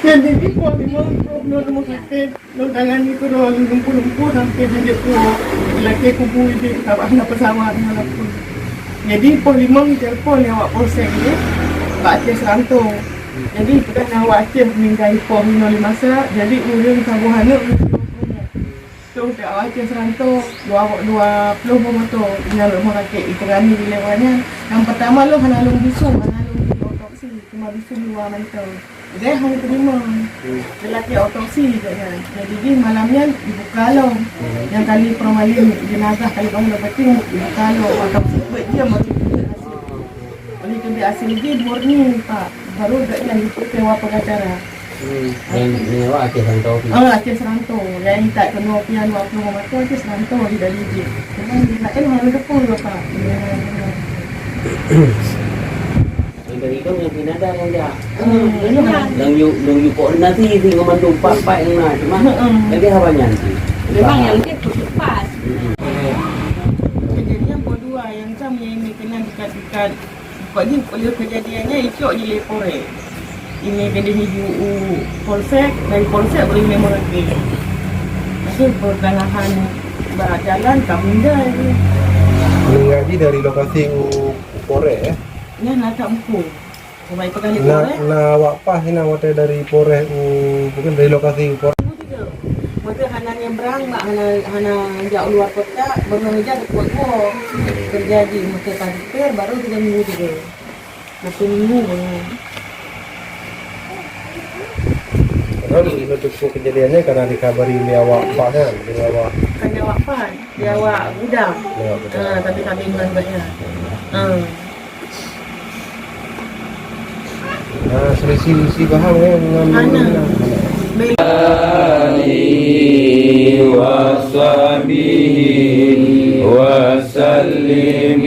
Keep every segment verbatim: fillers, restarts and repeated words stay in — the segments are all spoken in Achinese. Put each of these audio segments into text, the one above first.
Jadi, di pos lima, rumah sakit. Lôn tangani keudroe lôn lumpuh-lumpuh sampoe hanjeuet tuwoe. Lakée kubu idéh, sabab hana peusawat, hana peue. Jadi, poh limong jitelepon lé awak polsek nyan, bak Aceh Seurantô. Jadi, peugah na awak Aceh meuninggai poh inoe lé masa, jadi ureueng saboh aneuk lôn suroh peurumoh. Troh awak Aceh Seurantô, dua, dua ploh boh moto, inan lôn rumoh sakét, itangani dilèe awak nyan. Nyang peurtama lôn hana lôn bisu, hana lôn otopsi, cuma bisu luwa mantong. Deh hana teurimong. Hmm. Lelaki otopsi katanya. Jadi jih malam nyan dibuka lom. Hmm. Nyang kali formalin, jenazah kali formalin penting dibuka lom. Otopsi buet jam baru dibuka hasil. Oleh tu di hasil jih murni, Pak. Baru gak nyan dibuka wa pengacara. Hmm. Yang nyawa Aceh Seurantô. Oh, Aceh Seurantô. Yang tak kena pian waktu mata Aceh Seurantô di dari jih. Cuman di lain hana depan, Pak. Nyang dari dong nyang pih na nyang jak. Hmm, iya. Nyang yue, nyang yue koordinasi si ngon mandum pat-pat nyang na, cuma hmm, lagèe haba nyan cit. Memang nyang mungkin tu tepat. Hmm. Kejadian poh dua nyang sam nyang ini kena dekat-dekat. Pokok jih, oleh kejadian nyan icok jih lé Polres. Ini kena menuju u Polsek, dari Polsek boleh memorandum. Masih pertengahan bak jalan ka meninggal jih. Meninggal jih dari lokasi u, u Polres, eh? Nyan na that muphom. Sampai peugah lé Polres. Na, na awak paih na watèe dari Polres u, bukan dari lokasi u Polres. Mungkin hana nyebrang, mak hana, hana jak luar kota, beungoh ija teupot woe. Terjadi masa tadi, baru tiga minggu juga. Satu minggu beungoh. Padahal di situ kejadiannya karena dikabari oleh awak paih kan, oleh awak. Bukan awak paih. Di awak gudang. Ya, betul. Ah, tapi kami memang bayar. Ah. Nah, selisih isi paham ya dengan. Mana? Alihi wa sahbihi wa sallim.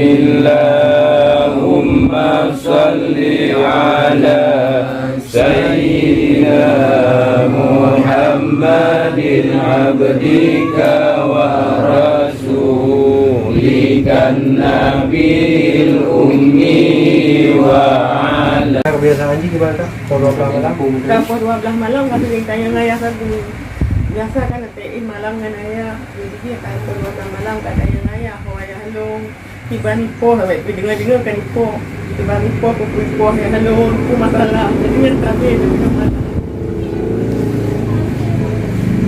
Allahumma salli ala Sayyidina Muhammadin abdika wa rasulikan nabiyil ummi wa ala. Kebiasaan jih gimana, Kak? Poh dua belas malam? Kan poh dua belas malam ka sering tanyong ayah sagu. Biasa kan, eh, malam ngon ayah. Jadi dia kan poh dua belas malam ka tanyong ayah, ho ayah lôn. Kiban ipoh, awak pih deungoe-deungoe kan ipoh. Kiban ipoh, peue ipoh nyang hana peue masalah. Jadi nyan sabe deungon masalah.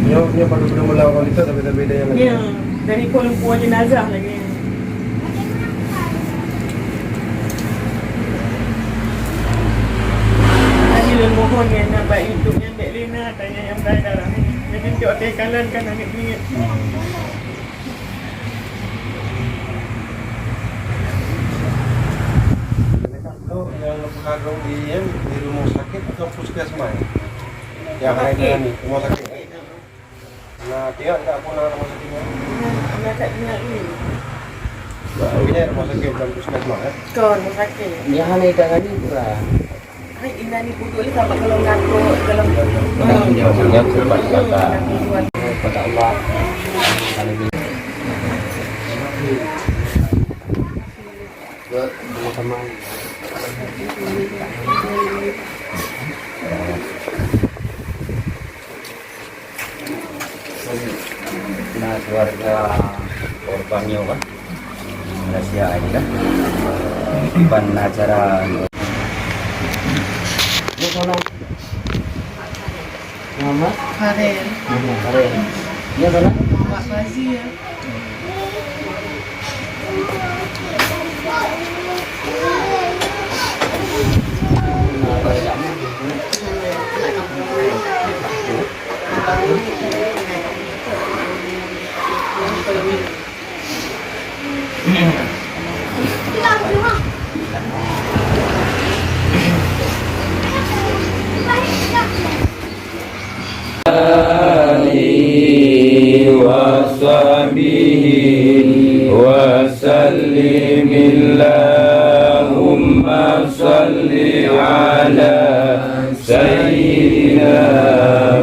Nyoe, nyoe padum-padum malam kalau itu sabe-sabe dah yang. Ya, dari ipoh lumpuh jenazah lagi. Jadi lôn mohon nyan na bak YouTube nyan dek Lena tanya nyang beudarah. Jadi cok teh kalan kan aneuk miet. Dekat tu yang peukadrong di, di rumah sakit atau puskesmas? Yang hana ditangani, rumah sakit. Nah, tiap tak pun rumah sakit ni. Nah, tak ingat ni. Ini rumah sakit bukan puskesmas, eh? Kon, rumah sakit. Yang hana ditangani pula. Hai, inani puduk ni sama kalau ngaku dalam. Maksudnya, cepat kata. Pada Allah. Buat sama-sama. Na keluarga korban nyoe kan. Rahsia aja kan. Ban acara. Muhammad Farel. Muhammad Farel. Ya, sana. Muhammad Fazil. Alihi wa sahbihi. Sallimillahumma salli ala Sayyidina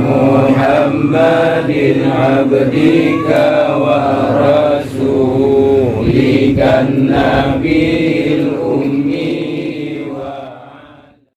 Muhammadin abdika wa rasulikan nabi